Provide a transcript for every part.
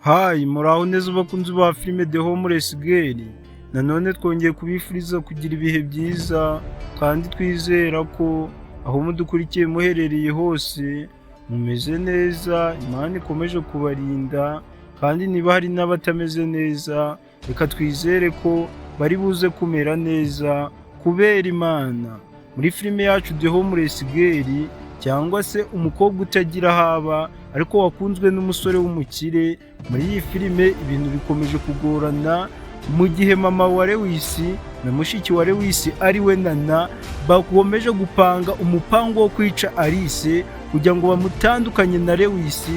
Hi, muraho neza bakunzi ba filime The Homeless Girl. Nanone twongeye kubifuriza kugira ibihe byiza, kandi twizera ko aho mudukurikiye muherereye hose mumeze neza, Imana ikomeje kubarinda, kandi niba hari n'abatameze neza, reka twizere ko bari buze kumera neza kubera Imana. Muri filime yacu The Homeless Girl, cyangwa se umukobwa utagira aho aba ariko wakunzwe n'umusore w'umukire, muri iyi filime ibintu bikomeje kugorana mu gihe mama wa Lewis na mushiki wa Lewis, ari we Nana, bakomeje gupanga umupango wo kwica Alice kugira ngo bamutandukanye na Lewis.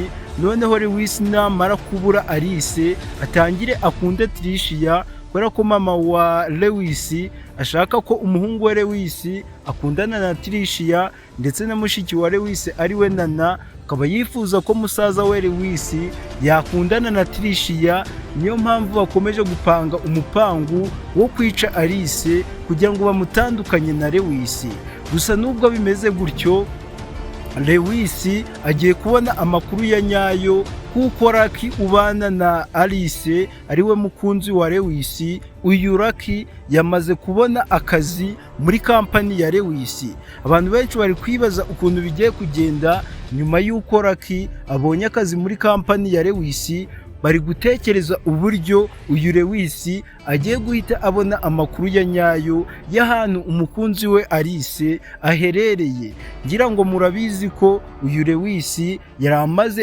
Noneho Lewis namara kubura Alice, atangire akunde Tricia, kubera ko mama wa Lewis ashaka ko umuhungu we Lewis akundana na Tricia, ndetse na mushiki wa Lewis, ari we Nana, akaba yifuza ko musaza we Lewis yakundana na Tricia. Niyo mpamvu bakomeje gupanga umupangu wo kwica Alice kugira ngo bamutandukanye na Lewis. Gusa nubwo bimeze gutyo, Lewis agiye kubona amakuru ya nyayo, kuko Lucky ubana na Alice, ariwe mukunzi wa Lewis, uyu Lucky yamaze kubona akazi muri kampani ya Lewis. Abantu benshi bari kwibaza ukuntu bigiye kugenda nyuma y'uko Lucky abonye akazi muri kampani ya Lewis. Bari gutekereza uburyo uyu Lewis agiye guhita abona amakuru ya nyayo y'ahantu umukunzi we Alice aherereye. Ngira ngo murabizi ko uyu Lewis yari amaze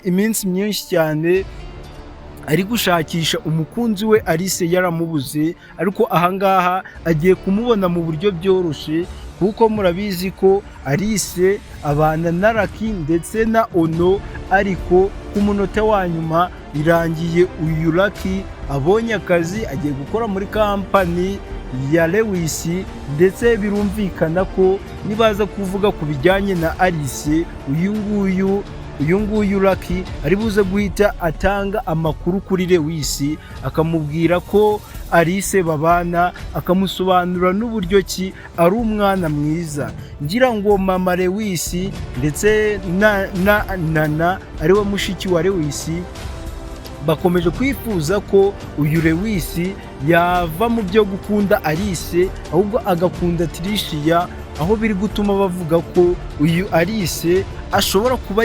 iminsi myinshi cyane ari gushakisha umukunzi we Alice yaramubuze, ariko ahangaha agiye kumubona mu buryo byoroshye, kuko murabizi ko Alice abana na Lucky ndetse na Ono, ariko ku munota wa nyuma birangiye uyu Lucky abonye akazi, agiye gukora muri kampani ya Lewis. Ndetse birumvikana ko nibaza kuvuga ku bijyanye na Alice, uyu nguyu Lucky ari buze guhita atanga amakuru kuri Lewis, akamubwira ko Alice babana, akamusobanurira n'uburyo ki ari umwana mwiza. Ngira ngo mama Lewis ndetse na Nana, ariwe mushiki wa Lewis, bakomeje kwifuza ko uyu Lewis yava mu byo gukunda Alice, ahubwo agakunda Tricia, aho biri gutuma bavuga ko uyu Alice ashobora kuba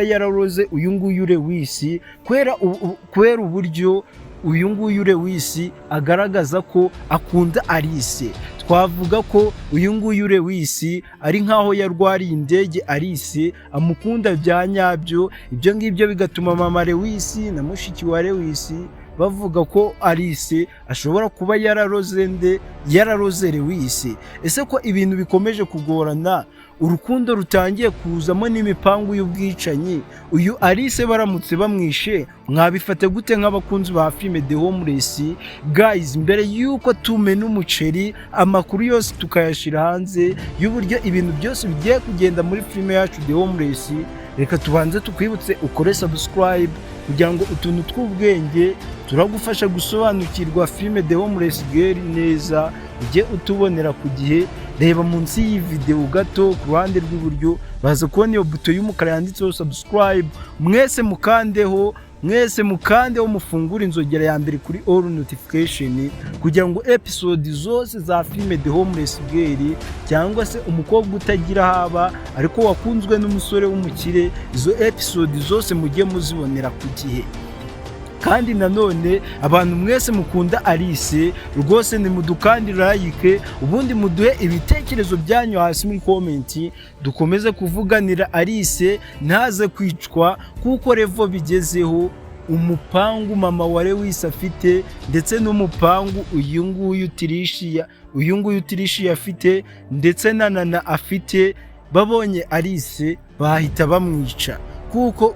yararoze uyu nguyu Lewis, kubera uburyo uyu nguyu Lewis agaragaza ko akunda Alice. Twavuga ko uyu nguyu Lewis ari nkaho yarwariye indege Alice, amukunda bya nyabyo. Ibyo ngibyo bigatuma mama Lewis na mushiki wa Lewis bavuga ko Alice ashobora kuba yararoze nde? Yararoze Lewis. Ese ko ibintu bikomeje kugorana, urukundo rutangiye kuzamo n'imipangu y'ubwicanyi, uyu Alice baramutse bamwishe mwabifata gute nk'abakunzi ba filime The Homeless? Guys, mbere y'uko tumena umuceri, amakuru yose tukayashyira hanze y'uburyo ibintu byose bigiye kugenda muri filime yacu The Homeless, reka tubanze tukwibutse ukore subscribe, kugira ngo utuntu tw'ubwenge turagufasha gusobanukirwa filime The Homeless Girl neza ujye utubonera ku gihe. Reba munsi y'iyi videwo gato ku ruhande rw'iburyo, baza kubona iyo buto y'umukara yanditseho subscribe. Mwese mukandeho, mwese mukandeho, mufungure inzogera ya mbere kuri all notification, kugira ngo episode zose za filime The Homeless Girl, cyangwa se umukobwa utagira aho aba ariko wakunzwe n'umusore w'umukire, izo episode zose mujye muzibonera ku gihe. Kandi nanone abantu mwese mukunda Alice, rwose nimudukandire like, ubundi muduhe ibitekerezo byanyu hasi muri comment, dukomeze kuvuganira Alice ntaze kwicwa, kuko level bigezeho, umupangu mama wa Lewis afite ndetse n'umupangu uyu nguyu Tricia afite ndetse na Nana afite, babonye Alice bahita bamwica, kuko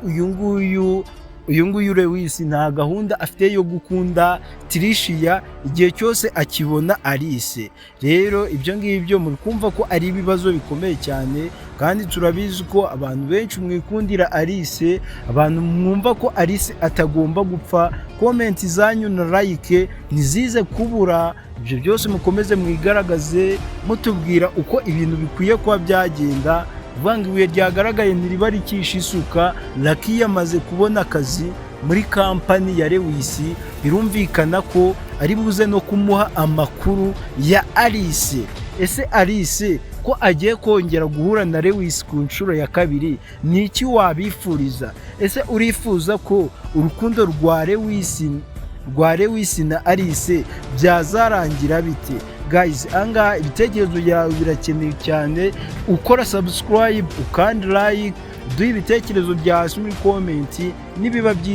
uyu nguyu Lewis nta gahunda afite yo gukunda Tricia igihe cyose akibona Alice. Rero ibyo ngibyo muri kumva ko ari ibibazo bikomeye cyane, kandi turabizi ko abantu benshi mwikundira Alice, abantu mwumva ko Alice atagomba gupfa. Comment zanyu na like ntizize kubura. Ibyo byose mukomeze mwigaragaze, mutubwira uko ibintu bikwiye kuba byagenda. Uvuga ngo ibuye ryagaragaye ntiriba rikisha isuka. Lucky yamaze kubona akazi muri kampani ya Lewis. Birumvikana ko ari buze no kumuha amakuru ya Alice. Ese Alice ko agiye kongera guhura na Lewis ku nshuro ya kabiri, ni iki wabifuriza? Ese urifuza ko urukundo rwa Lewis na Alice byazarangira bite? Guys, ahangaha ibitekerezo byawe birakenewe cyane. Ukora subscribe, ukandi like, duhe ibitekerezo bya hasi muri comment nibiba byiza.